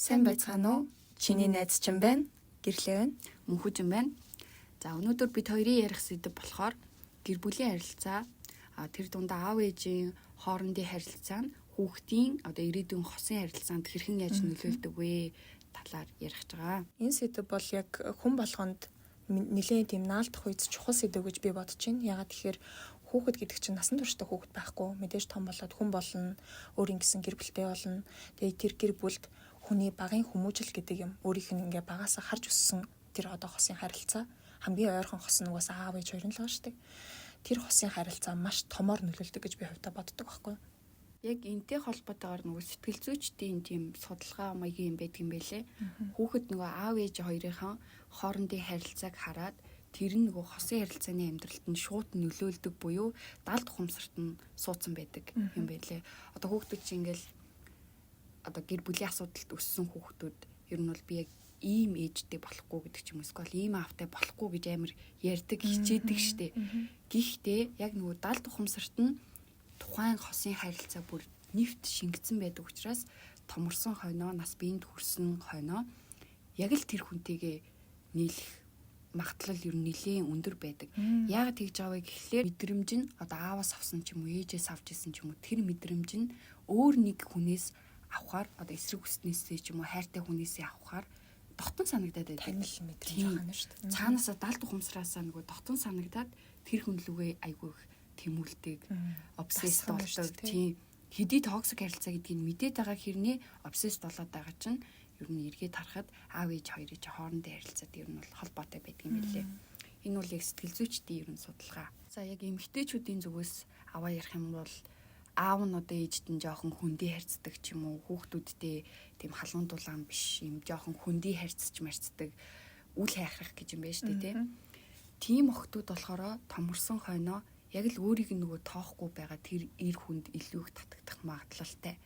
Сайн байцгаана уу? Чиний найз чинь байна. Гэрлээ байна. Мөнхүүжин байна. За, өнөөдөр бид хоёрын ярих сэдэв болохоор гэр бүлийн харилцаа, тэр дундаа аав ээжийн хоорондын харилцаа нь хүүхдийн одоо ирээдүйн хосын харилцаанд хэрхэн яаж нөлөөлдөг вэ талаар ярих гэж байгаа. Энэ сэдэв бол яг хүн болгонд нэлээд тийм наалдах үед чухал сэдэв гэж би бодож байна. Яагаад тэгэхээр хүүхэд гэдэг чинь насан туршдаа хүүхэд байхгүй. Мэдээж том болоод хүн болно, өөр ингэсэн гэр бүлтэй болно. Тэгээд тэр гэр бүлд хүний багын хүмүүжил гэдэг юм өөрийнх нь ингээ багасаа харж өссөн тэр одоо хосын харилцаа, хамгийн ойрхон хос нь угаасаа аав ээж хоёр нь л байгаа шүү дээ. Тэр хосын харилцаа маш томоор нөлөөлдөг гэж би хувьдаа боддог байхгүй юу? Яг энтэй холбоотойгоор нөгөө сэтгэл зүйчдийн тийм судалгаа маягийн юм байдаг юм байлээ. Хүүхэд нөгөө аав ээж хоёрынхаа хоорондын харилцааг хараад тэр нь нөгөө хосын харилцааны амьдралд нь шууд нөлөөлдөг буюу далд ухамсарт нь суудсан байдаг юм байлээ. Одоо хүүхдүүд чинь ингээл одоо гэр бүлийн асуудалд өссөн хүүхдүүд ер нь бол би яг ийм ээжтэй болохгүй гэдэг ч юм уу, эсвэл ийм аавтай болохгүй гэж амар ярьдаг, хичээдэг штэ. Гэхдээ яг нөгөө далд ухамсарт нь тухайн хосын харилцаа бүр нэвт шингэцэн байдаг учраас томорсон хойноо, нас биед хүрсэн хойноо яг л тэр хүнтэйгээ нийлэх магадлал ер нь нэлээн өндөр байдаг. Яагаад тэгж байгаа вэ гэхлээр мэдрэмж нь одоо ааваас авсан ч юм уу, ээжээс авч исэн ч юм уу, тэр мэдрэмж нь өөр нэг хүнээс авахаар, одоо эсрэг хүснээсээ ч юм уу, хайртай хүнээсээ авахаар дотон санагдаад байдаг. Танил мэдрэмж байгаа юм шүү дээ. Цаанаасаа далд ухамсараасаа нөгөө дотон санагдаад тэр хүн лүгээ айгүй их тэмүүлдэг, obsessed болдог. Тийм. Хэдий toxic харилцаа гэдгийг мэдээд байгаа хэрнээ obsessed болоод байгаа чинь ер нь эргээд харахад аав ээж хоёрын чинь хоорондын харилцаад ер нь бол холбоотой байдаг юм билээ. Энэ бол яг сэтгэл зүйчдийн ер нь судалгаа. За, яг эмэгтэйчүүдийн зүгээс аваа ярих юм бол аав нь одоо ээжд нь жоохон хүндий харьцдаг ч юм уу, хүүхдүүдтэй тийм халуун дулаан биш юм, жоохон хүндий харьцаж марцдаг, үл хайхрах гэж юм байна шүү дээ, тийм. Тийм охтууд болохоор томорсон хойноо яг л өөрийг нь нөгөө тоохгүй байгаа тэр эр хүнд илүү их татагдах магадлалтай.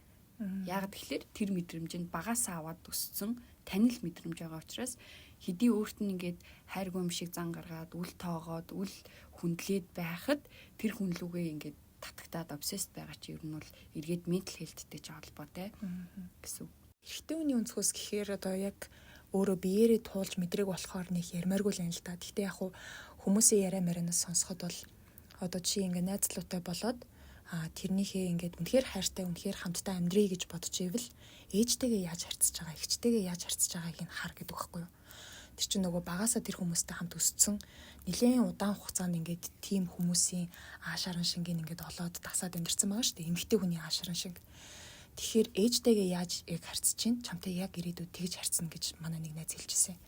Яагаад тэгэхээр тэр мэдрэмж нь багасаа аваад өссөн танил мэдрэмж байгаа учраас хэдий өөрт нь ингээд хайргүй юм шиг зан гаргаад, үл тоогоод, үл хүндлээд байхад тэр хүн лүүгээ ингээд татагтаад obsessed байгаа чи ер нь бол эргээд mental health-тэй ч холбоотой гэсэн үг. Эрэгтэй хүний өнцгөөс гэхээр одоо яг өөрөө биеэрээ туулж мэдрэг болохоор нэг ярмааргүй л юм л да. Гэхдээ яг хуу хүмүүсийн яриа марианаас сонсоход бол одоо чи ингээ найзлуутай болоод тэрнийхээ ингээд үнэхээр хайртай, үнэхээр хамтдаа амьдрий гэж бодож ивэл ээжтэйгээ яаж харьцаж байгаа, эгчтэйгээ яаж харьцаж байгааг нь хар гэдэг байхгүй юу? Тэр чинь нөгөө багасаа тэр хүмүүстэй хамт өссөн, нэлээд удаан хугацаанд ингээд тийм хүмүүсийн аашааран шингийг ингээд олоод дасаад амьдэрсэн байгаа шүү дээ. Эмэгтэй хүний аашааран шинг. Тэгэхээр ээжтэйгээ яаж яг харьцаж чинь чамтай яг ирээдүйд тэгж харьцна гэж манай нэг найз хэлжсэн.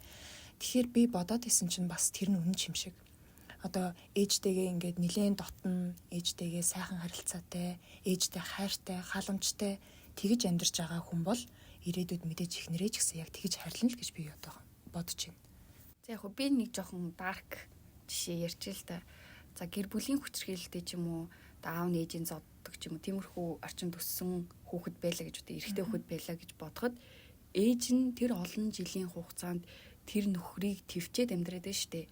Тэгэхээр би бодоод исэн чинь бас тэр нь үнэн юм шиг. Одоо ээжтэйгээ ингээд нилээн дотно, ээжтэйгээ сайхан харилцаатай, ээжтэй хайртай, халамжтай тэгж амьдарч байгаа хүн бол ирээдүйд мэдээж эхнэрээ ч гэсэн яг тэгж хайрлана л гэж би одоо бодож байна. За, яг би нэг жоохон dark жишээ ярьж л та. За, гэр бүлийн хүчирхийлэлтэй ч юм уу, аав нь ээжийн зоддог ч юм уу, тиймэрхүү орчинд өссөн хүүхэд байлаа гэж бодъё, эрэгтэй хүүхэд байлаа гэж бодоход ээж нь тэр олон жилийн хугацаанд тэр нөхрийг төвчээд амьдраад байна шүү дээ.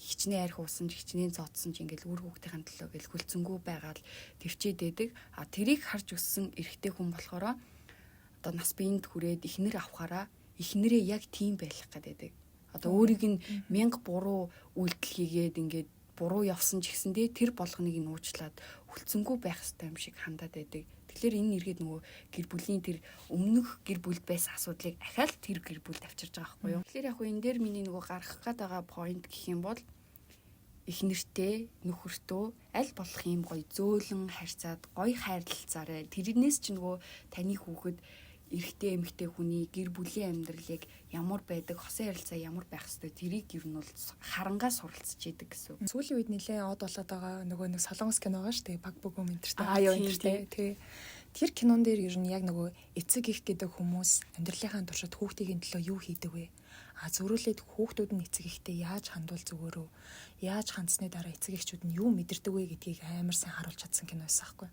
Хичнээн арх уусан ч, хичнээн зодсон ч ингээл үр хүүхдийн төлөө гэл хөлцөнгөө байгаад төвчээд байдаг. А тэрийг харж өссөн эрэгтэй хүн болохоор одоо нас биед хүрээд эхнэр авахаараа эхнэрээ яг тийм байх гэдэг. Одоо өөрийг нь мянга буруу үйлдэл хийгээд ингээд буруу явсан ч гэсэндээ тэр болгоныг нь уучлаад хүлцэнгүй байх хэрэгтэй юм шиг хандаад байдаг. Тэгэхээр энэ эргээд нөгөө гэр бүлийн тэр өмнөх гэр бүлд байсан асуудлыг ахаал тэр гэр бүлд авчирж байгаа байхгүй юу? Тэгэхээр яг хөө энэ дээр миний нөгөө гаргах гээд байгаа point гэх юм бол их нэртэй нөхөртөө аль болох юм гоё зөөлөн харьцаад, гоё хайрлалцаарай. Тэрнээс ч нөгөө таны хүүхэд эрэгтэй эмэгтэй хүний гэр бүлийн амьдрал яг ямар байдаг, хосын харилцаа ямар байх хэвээр тэрийг ер нь бол харангаа суралцж идэг гэсэн. Сүүлийн үед нэлээд од болоод байгаа нөгөө нэг солонгос кино байгаа шүү дээ. Баг бөгөөм энтертэй. Аа ёо энтертэй тий. Тэр кинон дээр ер нь яг нөгөө эцэг их гэдэг хүмүүс амьдралынхаа туршид хүүхдийн төлөө юу хийдэг вэ? А зөрүүлээд хүүхдүүд нь эцэг ихтэй яаж хандвал зүгөөрөө, яаж хандсны дараа эцэг эхчүүд нь юу мэдэрдэг вэ гэдгийг амар сайн харуулж чадсан кино байсан байхгүй.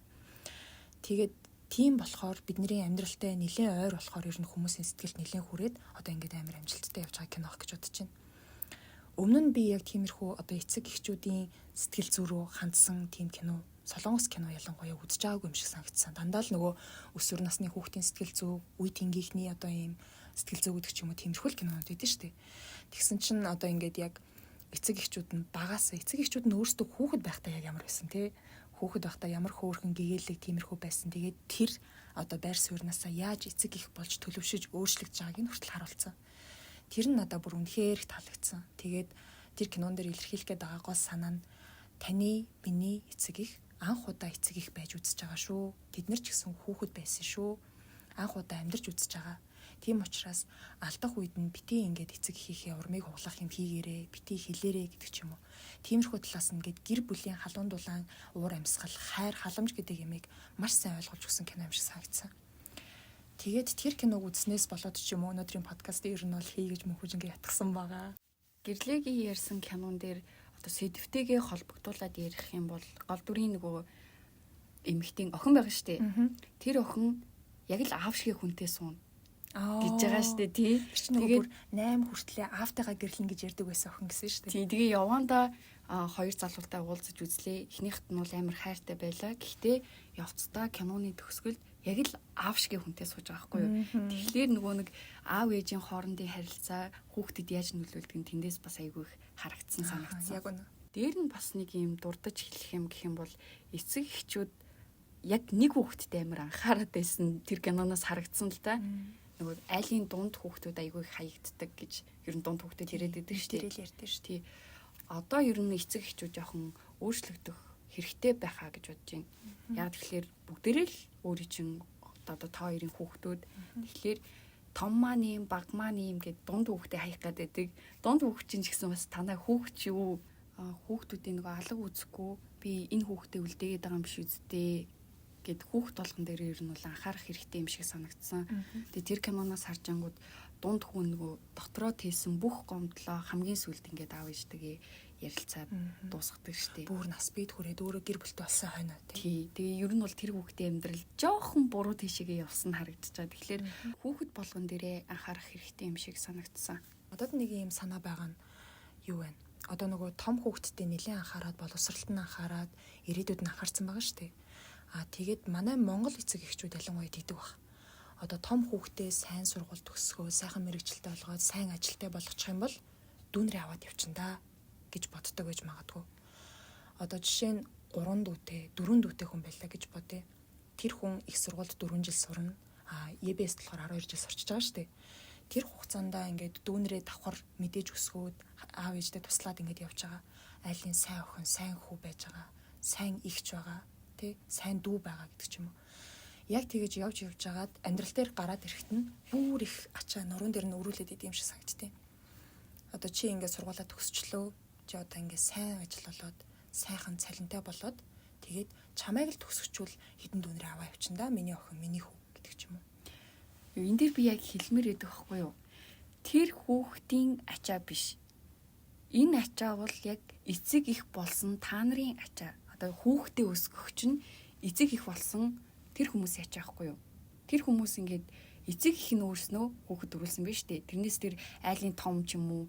Тэгээд тийм болохоор бидний амьдралтай нэлээд ойр болохоор ер нь хүмүүсийн сэтгэлд нэлээд хүрээд одоо ингээд амар амжилттай явж байгаа кино гэж бодож байна. Өмнө нь би яг тиймэрхүү одоо эцэг эхчүүдийн сэтгэл зүй рүү хандсан тийм кино, солонгос кино ялангуяа үзэж байгаагүй юм шиг санагдсан. Дандаа л нөгөө өсвөр насны хүүхдийн сэтгэл зүй, үе тэнгийнхний одоо ийм сэтгэл зүйгдэх ч юм уу тиймэрхүү л кинонууд өгдөн шүү дээ. Тэгсэн чинь одоо ингээд яг эцэг эхчүүд нь багасаа эцэг эхчүүд нь өөрсдөө хүүхэд байхдаа яг ямар байсан те хүүхэд байхдаа ямар хөөрхөн гэгээлэг тиймэрхүү байсан. Тэгээд тэр одоо байр суурнаасаа яаж эцэг их болж төлөвшөж өөрчлөгдөж байгааг нь хүртэл харуулсан. Тэр нь надад бүр үнэхээр их таалагдсан. Тэгээд тэр кинон дээр илэрхийлэх гээд байгаа гол санаа нь таны миний эцэг их анх удаа эцэг их байж үзэж байгаа шүү. Тэд нар ч гэсэн хүүхэд байсан шүү. Анх удаа амьдарч үзэж байгаа. Тийм учраас алдах үед нь бити ингээд эцэг хийхээ урмыг хуглах юм хийгээрээ, бити хэлээрээ гэдэг ч юм уу. Тиймэрхүү талаас нь ингээд гэр бүлийн халуун дулаан, уур амьсгал, хайр, халамж гэдэг юмыг маш сайн ойлгуулж өгсөн кино юм шиг санагдсан. Тэгээд тэр киног үзснээс болоод ч юм уу өнөөдрийн подкастыг ер нь бол хий гэж мөнхөж ингээд ятгсан байгаа. Гэрлэгийн ярьсан кинон дээр одоо сэдвтэйгээ холбогдуулаад ярих юм бол гол дүрийн нөгөө эмэгтэйн охин байгаа шүү дээ. Тэр охин яг л аав шиг хүнтэй суuna гэж байгаа шүү дээ тий. Тэгээд 8 хүртлээ аавтайгаа гэрлэн гэж ярьдаг байсан охин гэсэн шүү дээ. Тий. Тэгээ явандаа хоёр залуутай уулзаж үзлээ. Эхнийхт нь бол амар хайртай байлаа. Гэхдээ явцдаа киноны төгсгөлд яг л аав шиг хүнтэй сууж байгаа байхгүй юу. Тэгэхээр нөгөө нэг аав ээжийн хоорондын харилцаа хүүхдэд яаж нөлөөлдөг нь тэндээс бас айгүй их харагдсан санагдсан. Яг үнэ. Дээр нь бас нэг юм дурдаж хэлэх юм гэх юм бол эцэг эхчүүд яг нэг хүүхэдтэй амар анхаарат байсан тэр киноноос харагдсан л да. Нөгөө айлын дунд хүүхдүүд айгүй их хаягддаг гэж ер нь дунд хүүхдүүд яриад байдаг шүү дээ. Тэрэл ярьдаг шүү. Тий. Одоо ер нь эцэг эхчүүд жоохон өөрчлөгдөх хэрэгтэй байхаа гэж бодож байна. Яг тэгэхээр бүгдээрээ л өөрийн чинь одоо та хоёрын хүүхдүүд тэгэхээр том маань юм, баг маань юм гэд дунд хүүхдээ хаях гээд байдаг. Дунд хүүхд чинь ч гэсэн бас танай хүүхд чи юу? Хүүхдүүдийн нөгөө алга үзэхгүй би энэ хүүхдээ үлдээгээд байгаа юм биш үсттэй гэд хүүхд болгон дээр ер нь бол анхаарах хэрэгтэй юм шиг санагдсан. Тэгээ тэр киноноос харж ангууд дунд хүн нөгөө дотроо тэлсэн бүх гомдлоо хамгийн сүүлд ингээд аав ээжтэйгээ ярилцаад дуусгадаг штеп. Бүр нас бид хүрээд өөрөө гэр бүлтэй болсон хойно тий. Тэгээ ер нь бол тэр хүүхдийн амьдрал жоохон буруу тийшээгээ явсан харагдаж байгаа. Тэгэхээр хүүхэд болгон дээрээ анхаарах хэрэгтэй юм шиг санагдсан. Надад нэг юм санаа байгаа нь юу вэ? Одоо нөгөө том хүүхдтэй нэлээд анхаарад боловсролт нь анхаарад ирээдүйд нь анхаарсан байгаа штеп. А тэгээд манай Монгол эцэг эхчүүд ялангуяа тэгдэг баг. Одоо том хүүхдээ сайн сургууль төгсгөө, сайхан мэрэгчлээ олгоод, сайн ажилтай болгочих юм бол дүүнрээ аваад явчихна да гэж боддог байж магадгүй. Одоо жишээ нь 3 дүүтэй, 4 дүүтэй хүн байлаа гэж бодъё. Тэр хүн их сургуульд 4 жил сурна. А EBS болохоор 12 жил сурчиж байгаа шүү дээ. Тэр хугацаанд ингээд дүүнрээ давхар мэдээж өсгөөд аав ээжтэй туслаад ингээд явж байгаа. Айлын сайн охин, сайн хүү байж байгаа. Сайн ихч байгаа. Тэ сайн дүү байгаа гэдэг ч юм уу. Яг тэгэж явж явж хагаад амьдрал дээр гараад ирэхэд нь бүр их ачаа нуруунд дээр нь өрүүлээд идэм шиг санагдтыг. Одоо чи ингээд сургуулаа төгсчлөө. Чи одоо ингээд сайн ажил болоод, сайхан цалинтай болоод тэгээд чамайг л төгсгчүүл хідэн дүүнрээ аваа явчихна да. Миний охин, миний хүү гэдэг ч юм уу. Энэ дээр би яг хэлмээр байдаг байхгүй юу? Тэр хүүхдийн ачаа биш. Энэ ачаа бол яг эцэг их болсон та нарын ачаа. Одоо хүүхдээ өсгөх чинь эцэг их болсон тэр хүмүүсийн ачаа байхгүй юу? Тэр хүмүүс ингээд эцэг их нь өөрснөө хүүхэд төрүүлсэн биз дээ. Тэрнээс тэр айлын том ч юм уу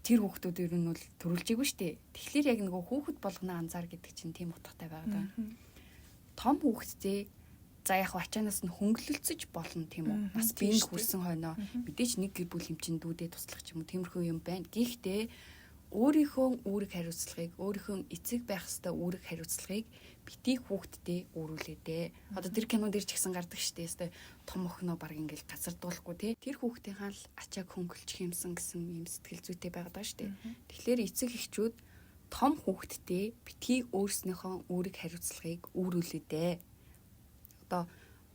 тэр хүүхдүүд ер нь бол төрүүлжээгүй шүү дээ. Тэгэхээр яг нөгөө хүүхэд болгоно анзаар гэдэг чинь тийм утгатай байгаа даа. Том хүүхэдтэй за яг ачаанаас нь хөнгөлөлцөж болно тийм үү? Бас биенд хүрсэн хойноо мэдээч нэг гэр бүл юм чинь дүүдээ туслах ч юм уу тиймэрхүү юм байна. Гэхдээ өөрийнхөө үүрэг хариуцлагыг, өөрийнхөө эцэг байх ёстой үүрэг хариуцлагыг битгий хүүхддээ үүрүүлээдээ. Одоо тэр кинон дээр ч гэсэн гардаг штэ. Ёстой том охиноо баг ингээл газардуулахгүй тий. Тэр хүүхдийнхаа л ачааг хөнгөлчих юмсан гэсэн юм сэтгэл зүйтэй байгаад байгаа штэ. Тэгэхээр эцэг эхчүүд том хүүхддээ битгий өөрснийхөө үүрэг хариуцлагыг үүрүүлээдээ. Одоо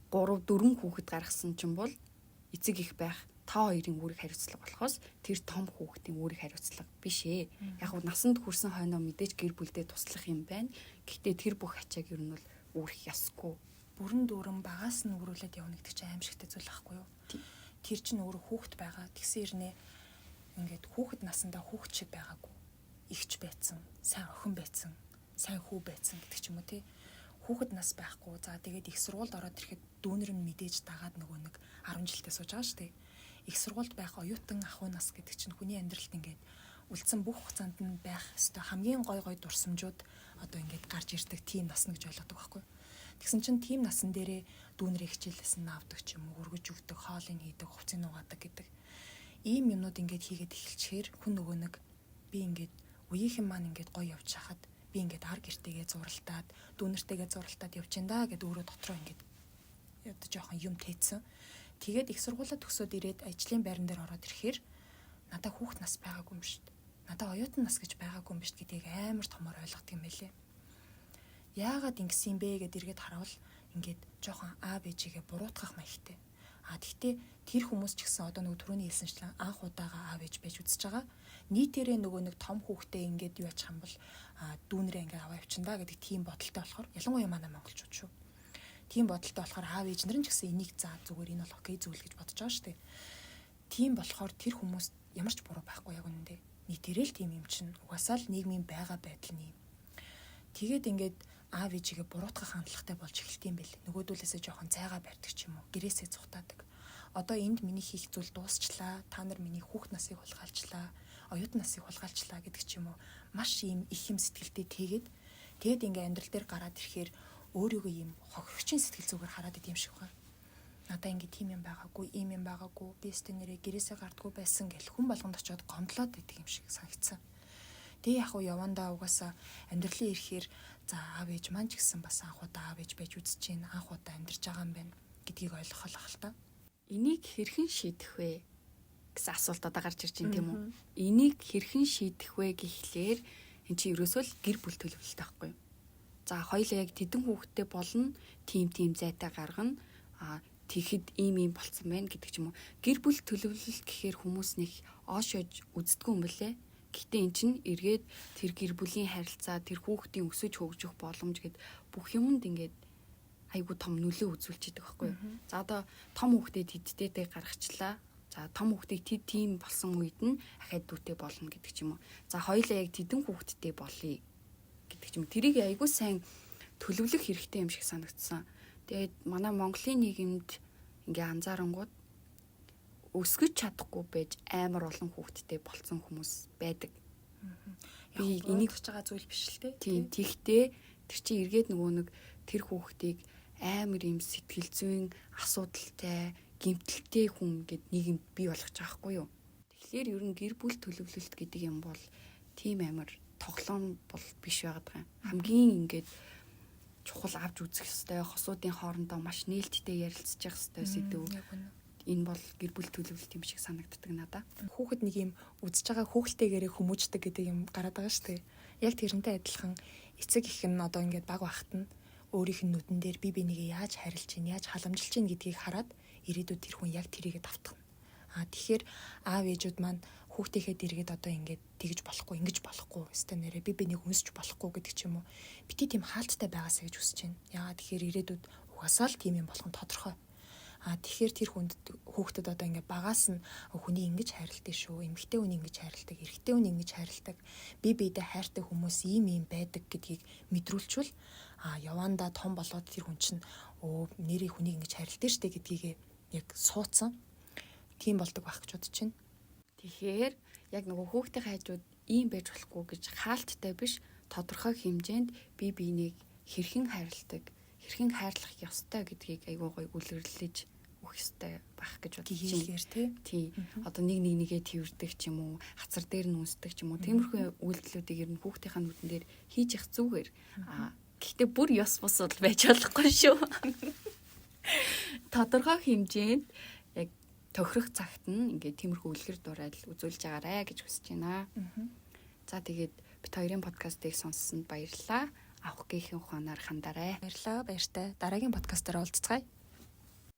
3 4 хүүхэд гаргасан чинь бол эцэг их байх та хоёрын үүрэг хариуцлага болохоос тэр том хүүхдийн үүрэг хариуцлага биш ээ. Яг нь насанд хүрсэн хойноо мэдээж гэр бүлдээ туслах юм байна. Гэхдээ тэр бүх ачааг ер нь бол үүрэх ёсгүй. Бүрэн дүүрэн багаас нь үүрүүлээд явна гэдэг чинь аимшигтай зүйл байхгүй юу? Тэр чинь өөрөө хүүхэд байгаа. Тэгсэн хэрнээ ингээд хүүхэд насандаа хүүхэд шиг байгаагүй. Игч байцсан, сайн охин байцсан, сайн хүү байцсан гэдэг ч юм уу тий. Хүүхэд нас байхгүй. За тэгээд их сургуульд ороод ирэхэд дүүнер нь мэдээж дагаад нөгөө нэг 10 жилдээ сууж байгаа шүү дээ. Их сургуульд байх оюутан ахуй нас гэдэг чинь хүний амьдралд ингээд үлдсэн бүх хугацаанд нь байх ёстой хамгийн гой гой дурсамжууд одоо ингээд гарч ирдэг тийм нас нь гэж ойлгодог байхгүй. Тэгсэн чинь тийм насан дээрээ дүүнрээ хичээлээс нь авдаг ч юм уу, өргөж өгдөг, хоолыг хийдэг, хувцсыг нугаадаг. Ийм юмнууд ингээд хийгээд эхэлчихээр хүн нөгөө нэг би ингээд үеийнхэн маань ингээд гоё явж хахад би ингээд ар гэртэйгээ зуралтаад дүүнэртэйгээ зуралтаад явж ин да гэд өөрөө дотроо ингээд одоо жоохон юм тээцсэн. Тэгээд их сургуулаа төгсөөд ирээд ажлын байран дээр ороод ирэхээр надаа хүүхд нас байгаагүй юм шүү дээ. Надаа оюутан нас гэж байгаагүй юм биш гэдгийг амар томор ойлгодог юм байлээ. Яагаад ингэсэн юм бэ гэд эргээд харавал ингээд жоохон А Б Ж-гээ буруутгах маягтай. А тэгтээ тэр хүмүүс ч гэсэн одоо нөгөө түрүүний хэлсэнчлэн анх удаага аав ээж байж үзэж байгаа. Нийтээрээ нөгөө нэг том хүүхдээ ингээд юу ачих юм бол дүүнрээ ингээд аваа явчихна да гэдэг тийм бодолтой болохоор ялангуяа манай монголчууд шүү. Тийм бодолтой болохоор аав ээж нар нь ч гэсэн энийг за зүгээр энэ бол окей зүйл гэж бодож байгаа шүү дээ. Тийм болохоор тэр хүмүүс ямар ч буруу байхгүй яг үнэндээ. Нийтээрээ л тийм юм чинь угаасаа л нийгмийн байгаа байдал нь юм. Тэгээд ингээд аав ээжигээ буруутгах хандлагатай болж эхэлт юм бэл. Нөгөөдүүлээсээ жоохон зайгаа барьдаг ч юм уу. Гэрээсээ цухтаадаг. Одоо энд миний хийх зүйл дуусчлаа. Та нар миний хүүхд насыг хулгайлчлаа. Оюутан насыг хулгайлчлаа гэдэг ч юм уу. Маш ийм их юм сэтгэлдээ тэгээд тэгээд ингээ амьдрал дээр гараад ирэхээр өөрийгөө ийм хохирогчийн сэтгэл зүгээр хараад идэм шиг байна. Надаа ингээ тийм юм байгаагүй, ийм юм байгаагүй. Би өстө нэрээ гэрээсээ гардггүй байсан гэл хүн болгонд очиод гомдлоод идэг юм шиг санагдсан. Тэгээ яг уу явандаа угаасаа амьдралын ирэхээр за аав ээж маань ч гэсэн бас анх удаа аав ээж байж үзэж чинь анх удаа амьдарч байгаа юм байна гэдгийг ойлгох л та. Энийг хэрхэн шийдэх вэ гэсэн асуулт одоо гарч ирж байна тийм үү? Энийг хэрхэн шийдэх вэ гэхлээр эн чинь ерөөсөө л гэр бүл төлөвлөлт байхгүй юу? За хоёлаа яг тэдэн хүүхэдтэй болно, тийм тийм зайтай гаргана. А тэгэхэд ийм ийм болцсон байна гэдэг ч юм уу. Гэр бүл төлөвлөлт гэхээр хүмүүс нэг оошож үздэггүй юм бэлээ. Гэхдээ эн чинь эргээд тэр гэр бүлийн харилцаа, тэр хүүхдийн өсөж хөгжих боломж гэд бүх юмд ингээд айгуу том нөлөө үзүүлж идэг байхгүй юу. За одоо том хүүхдэд тэдтэйдээ гаргачлаа. За том хүүхдийг тэд тийм болсон үед нь ахаад дүүтэй болно гэдэг ч юм уу. За хоёлаа яг тэдэн хүүхдтэй болъё гэдэг ч юм. Тэрийг айгуу сайн төлөвлөх хэрэгтэй юм шиг санагдсан. Тэгээд манай Монголын нийгэмд ингээ анзаарангууд өсгөж чадахгүй байж амар олон хүүхэдтэй болцсон хүмүүс байдаг. Би энийг хийж байгаа зүйл биш л те. Тийм. Тэгтээ тэр чинь эргээд нөгөө нэг тэр хүүхдийг амар юм сэтгэл зүйн асуудалтай, гэмтэлтэй хүн гэд нийгэмд бий болгож байгаа хгүй юу. Тэгэхээр ер нь гэр бүл төлөвлөлт гэдэг юм бол тийм амар тоглоом бол биш байгаад байгаа юм. Хамгийн ингээд чухал авч үзэх ёстой, хосуудын хоорондоо маш нээлттэй ярилцж явах ёстой сэдв. Энэ бол гэр бүл төлөвлөлт юм шиг санагддаг надаа. Хүүхэд нэг юм үзэж байгаа хүүхэлтэйгээрээ хүмүүждэг гэдэг юм гараад байгаа шүү дээ. Яг тэрнтэй адилхан эцэг их нь одоо ингээд баг багт нь өөрийнх нь нүдэн дээр би бинийгээ яаж хайрлаж чинь, яаж халамжилж чинь гэдгийг хараад ирээдүйд тэр хүн яг тэрийгэ давтах. А тэгэхээр аав ээжүүд маань хүүхдийнхээ дэргэд одоо ингээд тэгж болохгүй, ингэж болохгүй, өстой нэрээ би бинийг үнсч болохгүй гэдэг ч юм уу. Бити тийм хаалттай байгаасаа гэж хүсэж байна. Яагаад тэгэхээр ирээдүйд угаасаа л тийм юм болох нь тодорхой. А тэгэхээр тэр хүнд хүүхдэд одоо ингээ багаас нь хүний ингэж хайрладаг шүү. Эмэгтэй хүн ингэж хайрладаг, эрэгтэй хүн ингэж хайрладаг. Би биедээ хайртай хүмүүс ийм ийм байдаг гэдгийг мэдрүүлчихвэл а явандаа том болоод тэр хүн чинь өө нэрээ хүнийг ингэж хайрладаг штэ гэдгийг яг суудсан. Тийм болдог байх гэж бодож байна. Тэгэхээр яг нөгөө хүүхдийн хайжууд ийм байж болохгүй гэж хаалттай биш тодорхой хэмжээнд би биенийг хэрхэн хайрладаг, хэрхэн хайрлах ёстой гэдгийг айгуу гоё үлгэрлэж өгөх ёстой байх гэж бодож байна. Тий. Тий. Одоо нэг нэг нэгээ тэрвэрдэг ч юм уу, хацар дээр нь үнсдэг ч юм уу. Тиймэрхүү үйлдэлүүдийг ер нь хүүхдийнхаа нүдэн дээр хийж явах зүгээр. Аа гэхдээ бүр ёс бус бол байж болохгүй шүү. Тодорхой хэмжээнд яг тохирох цагт нь ингээд тиймэрхүү үлгэр дуурайл үзүүлж агаарэ гэж хүсэж байна. За тэгээд бит хоёрын подкастыг сонссонд баярлалаа. Авах гийнхэн ухаанаар хандарай. Баярлалаа, баяртай. Дараагийн подкастаар уулзцгаая.